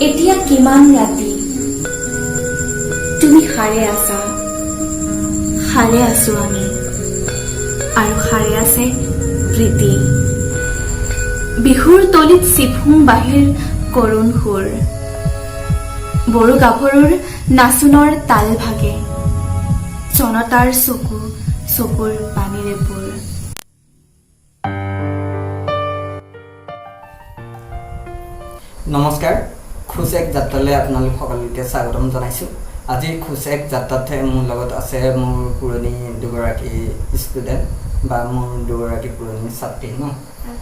এতিয়া কিমান ৰাতি, তুমি সাৰে আছা, সাৰে আছো আমি, আৰু সাৰে আছে প্ৰীতি। বিহুৰ তলিত চিফুং বাঁহীৰ কৰুণ সুৰ, বড়ো গাভৰুৰ নাচোনৰ তাল ভাগে, জনতাৰ চকু চকুৰ পানীৰে পূৰ। নমস্কাৰ, খোজ এক যাত্ৰালৈ আপোনালোক সকলোকে স্বাগতম জনাইছোঁ। আজি খোজ এক যাত্ৰাত মোৰ লগত আছে মোৰ পুৰণি দুগৰাকী ষ্টুডেণ্ট বা মোৰ দুগৰাকী পুৰণি ছাত্ৰী ন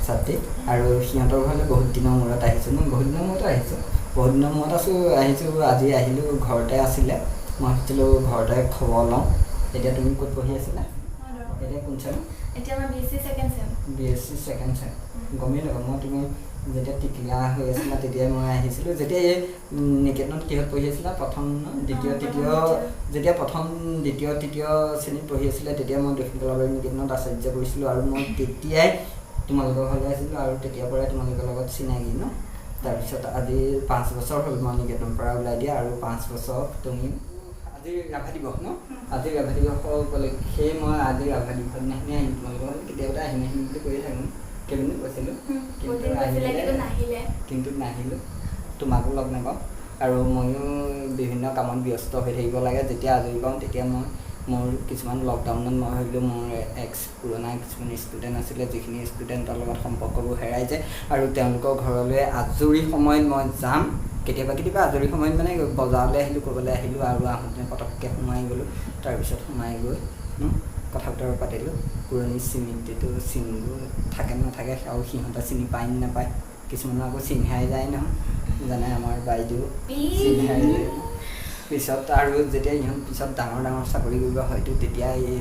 ছাত্ৰী, আৰু সিহঁতৰ ঘৰলৈ বহুত দিনৰ মূৰত আহিছোঁ ন, বহুত দিনৰ মূৰত আহিছোঁ, বহুত দিনৰ মূৰত আছোঁ আহিছোঁ। আজি আহিলোঁ, ঘৰতে আছিলে, মই ভাবিছিলোঁ ঘৰতে খবৰ লওঁ। এতিয়া তুমি ক'ত পঢ়ি আছিলা? এতিয়া কোন চেম? এতিয়া মই B S C second sem. B S C second sem. গমেই নাপাওঁ মই, তুমি যেতিয়া টিকলা হৈ আছিলা তেতিয়াই মই আহিছিলোঁ। যেতিয়া এই নিকেতনত কিহত পঢ়ি আছিলা? প্ৰথম ন দ্বিতীয় তৃতীয়, যেতিয়া প্ৰথম দ্বিতীয় তৃতীয় শ্ৰেণীত পঢ়ি আছিলে তেতিয়া মই দক্ষিণ কলাবাৰী নিকেতনত আচাৰ্য কৰিছিলোঁ, আৰু মই তেতিয়াই তোমালোকৰ ঘৰলৈ আহিছিলোঁ, আৰু তেতিয়াৰ পৰাই তোমালোকৰ লগত চিনাকি ন। তাৰপিছত আজি 5 বছৰ হ'ল মই নিকেতনৰ পৰা ওলাই দিয়া, আৰু 5 বছৰ তুমি আজি ৰাভা দিৱস ন, আজি ৰাভা দিৱসৰ উপলক্ষে মই আজি ৰাভা দিৱসৰ দিনাখনি আহিম তোমালোকৰ ঘৰলৈ। কেতিয়াবা আহিম আহিম বুলি কৈয়ে থাকোঁ, কেইদিনো কৈছিলোঁ কিন্তু নাহিলোঁ, তোমাকো লগ নাপাওঁ, আৰু ময়ো বিভিন্ন কামত ব্যস্ত হৈ থাকিব লাগে। যেতিয়া আজৰি পাওঁ তেতিয়া মই মোৰ কিছুমান লকডাউনত মই ভাবিলোঁ মোৰ এক্স পুৰণা কিছুমান ষ্টুডেণ্ট আছিলে, যিখিনি ষ্টুডেণ্টৰ লগত সম্পৰ্কবোৰ হেৰাই যায়, আৰু তেওঁলোকৰ ঘৰলৈ আজৰি সময়ত মই যাম। কেতিয়াবা কেতিয়াবা আজৰি সময়ত মানে বজাৰলৈ আহিলোঁ, ক'ৰবালৈ আহিলোঁ, আৰু আহোঁতে পটককৈ সোমাই গ'লোঁ। তাৰপিছত সোমাই গৈ কথা বতৰা পাতিলোঁ। পুৰণি স্মৃতিটো চিনবোৰ থাকে নাথাকে, আৰু সিহঁতে চিনি পায় নাপায়, কিছুমানৰ আকৌ চিন হেৰাই যায় নহয়, যেনে আমাৰ বাইদেউ চিন হেৰাই যায় পিছত। আৰু যেতিয়া ইহঁত পিছত ডাঙৰ ডাঙৰ চাকৰি কৰিব, হয়তো তেতিয়া এই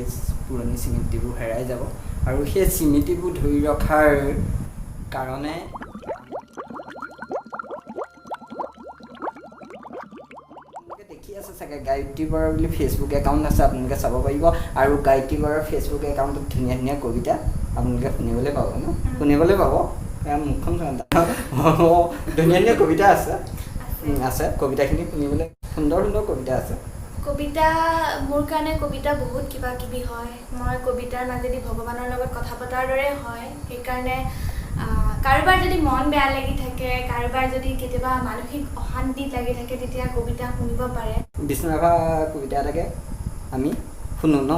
পুৰণি স্মৃতিবোৰ হেৰাই যাব। আৰু সেই স্মৃতিবোৰ ধৰি ৰখাৰ কাৰণে দেখি আছে চাগে গায়ত্ৰী বৰা বুলি ফেচবুক একাউণ্ট আছে, আপোনালোকে চাব পাৰিব। আৰু গায়ত্ৰী বৰাৰ ফেচবুক একাউণ্টত ধুনীয়া ধুনীয়া কবিতা আপোনালোকে শুনিবলৈ পাব ন, শুনিবলৈ পাব। মুখখন ধুনীয়া ধুনীয়া কবিতা আছে আছে, কবিতাখিনি শুনিবলৈ সুন্দৰ সুন্দৰ কবিতা আছে। কবিতা মোৰ কাৰণে কবিতা বহুত কিবা কিবি হয়। মই কবিতাৰ মাজেদি ভগৱানৰ লগত কথা পতাৰ দৰে হয়। সেইকাৰণে কাৰোবাৰ যদি মন বেয়া লাগি থাকে, কাৰোবাৰ যদি কেতিয়াবা মানসিক অশান্তিত লাগি থাকে, তেতিয়া কবিতা শুনিব পাৰে। বিষ্ণু ৰাভা কবিতা এটাকে আমি শুনো ন।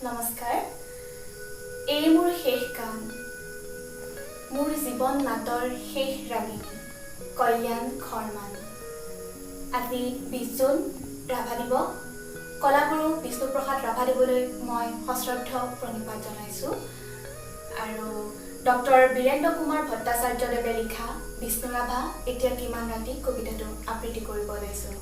নমস্কাৰ, এই মোৰ শেষ গান, মোৰ জীৱন নাটৰ শেষ ৰাগিনী কল্যাণ খৰমান। আজি 20 জুন ৰাভা দিৱস। কলাগুৰু বিষ্ণুপ্ৰসাদ ৰাভাদেৱলৈ মই সশ্ৰদ্ধ প্ৰণিপাত জনাইছোঁ। আৰু ডক্টৰ বীৰেন্দ্ৰ কুমাৰ ভট্টাচাৰ্যদেৱে লিখা বিষ্ণু ৰাভা এতিয়া কিমান ৰাতি কবিতাটো আবৃত্তি কৰিব ওলাইছোঁ।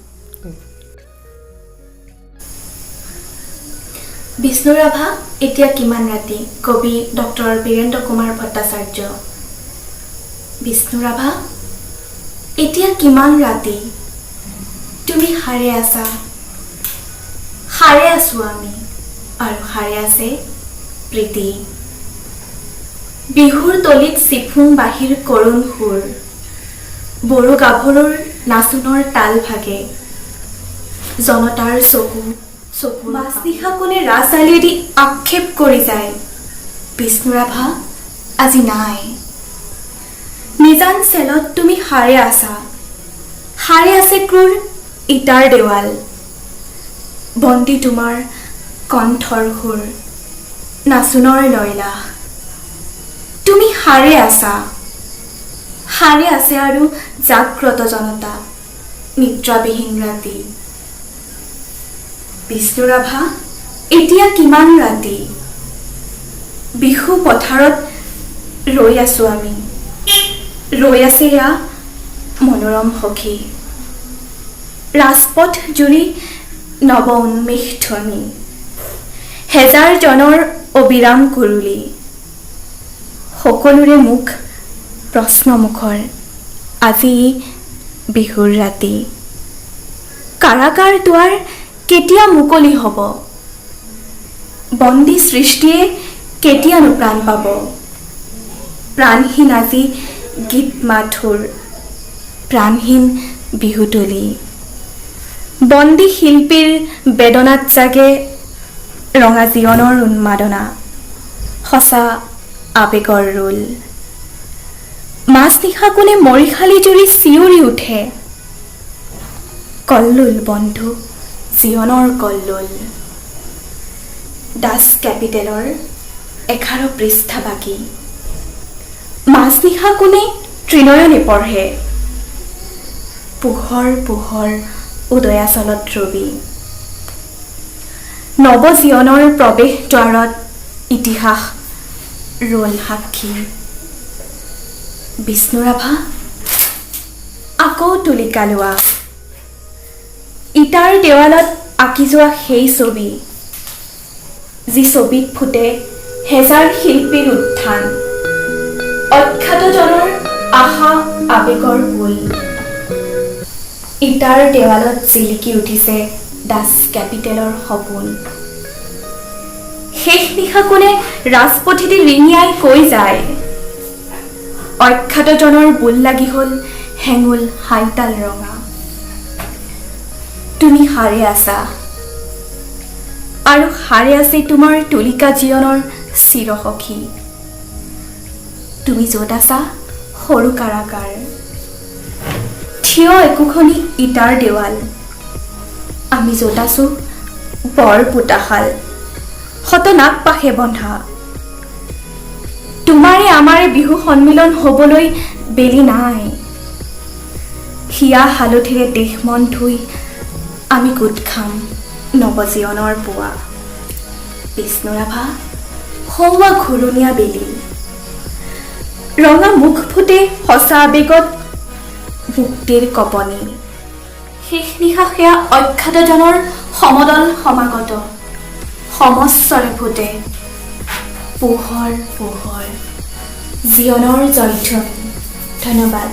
বিষ্ণু ৰাভা এতিয়া কিমান ৰাতি, কবি ডক্টৰ বীৰেন্দ্ৰ কুমাৰ ভট্টাচাৰ্য। বিষ্ণু ৰাভা এতিয়া কিমান ৰাতি, তুমি সাৰে আছা, সাৰে আছো আমি, আৰু সাৰে আছে প্ৰীতি। বিহুৰ তলিত চিফুং বাঁহীৰ কৰুণ সুৰ, বড়ো গাভৰুৰ নাচোনৰ তাল ভাগে, জনতাৰ চকু চকু মাজনিশা কোনে ৰাজআলিয়েদি আক্ষেপ কৰি যায়, বিষ্ণু ৰাভা আজি নাই। নিজান চেলত তুমি সাৰে আছা, সাৰে আছে ক্ৰূৰ ইটাৰ দেৱাল, বন্দী তোমাৰ কণ্ঠৰ সুৰ, নাচোনৰ লয়লাহ। তুমি সাৰে আছা, সাৰে আছে আৰু জাগ্ৰত জনতা, নিদ্ৰাবিহীন ৰাতি। বিষ্ণু ৰাভা এতিয়া কিমান ৰাতি, বিহু পথাৰত ৰৈ আছো আমি, ৰৈ আছে এয়া মনোৰম সখী। ৰাজপথ জুৰি নৱ উন্মেষ ধ্বনি, হেজাৰ জনৰ অবিৰাম কুৰুলি, সকলোৰে মুখ প্ৰশ্নমুখৰ আজি বিহুৰ ৰাতি। কাৰাগাৰ দুৱাৰ কেতিয়া মুকলি হ'ব, বন্দী সৃষ্টিয়ে কেতিয়ানো প্ৰাণ পাব? প্ৰাণহীন আজি গীত মাথোৰ, প্ৰাণহীন বিহুতলী। বন্দী শিল্পীৰ বেদনাত জাগে ৰঙা জীৱনৰ উন্মাদনা, সঁচা আৱেগৰ ৰোল। মাজনিশা কোনে মৰিশালি জুৰি চিঞৰি উঠে, কল্লোল বন্ধু জীৱনৰ কল্লোল। দাস কেপিটেলৰ 11 পৃষ্ঠা বাকী। মাজনিশা কোনে ত্ৰিনয়নে পঢ়ে, পোহৰ পোহৰ উদয়াচলত ৰবি। নৱজীৱনৰ প্ৰৱেশ দ্বাৰত ইতিহাস ৰল সাক্ষী। বিষ্ণুৰাভা আকৌ তুলিকা লোৱা, ইটাৰ দেৱালত আঁকি যোৱা সেই ছবি, যি ছবিত ফুটে হেজাৰ শিল্পীৰ উত্থান, অখ্যাতজনৰ আশা আৱেগৰ বোল। ইটাৰ দেৱালত জিলিকি উঠিছে দাস কেপিটেলৰ সপোন। শেষ নিশা কোনে ৰাজপথেদি ৰিঙিয়াই কৈ যায়, অখ্যাতজনৰ বোল লাগি হ'ল হেঙুল হাইতাল ৰঙা। তুমি সাৰে আছা আৰু সাৰে আছে তোমাৰ তুলিকা জীৱনৰ চিৰসখী। তুমি য'ত আছা সৰু কাৰাগাৰ, থিয় একোখনি ইটাৰ দেৱাল। আমি য'ত আছো বৰ পোতাশাল, শত নাক পাশে বন্ধা। তোমাৰে আমাৰে বিহু সন্মিলন হ'বলৈ বেলি নাই। হিয়া হালধিৰে দেশ মন ধুই আমি গোট খাম নৱজীৱনৰ পুৱা। বিষ্ণুৰাভা সৌৱা ঘূৰণীয়া বেলি, ৰঙা মুখ ফুটে সঁচা আৱেগত মুক্তিৰ কঁপনি। শেষ নিশা সেয়া অখ্যাতজনৰ সমদল সমাগত, সমস্বৰে ফুটে পোহৰ পোহৰ জীৱনৰ জয়ধ্বনি। ধন্যবাদ।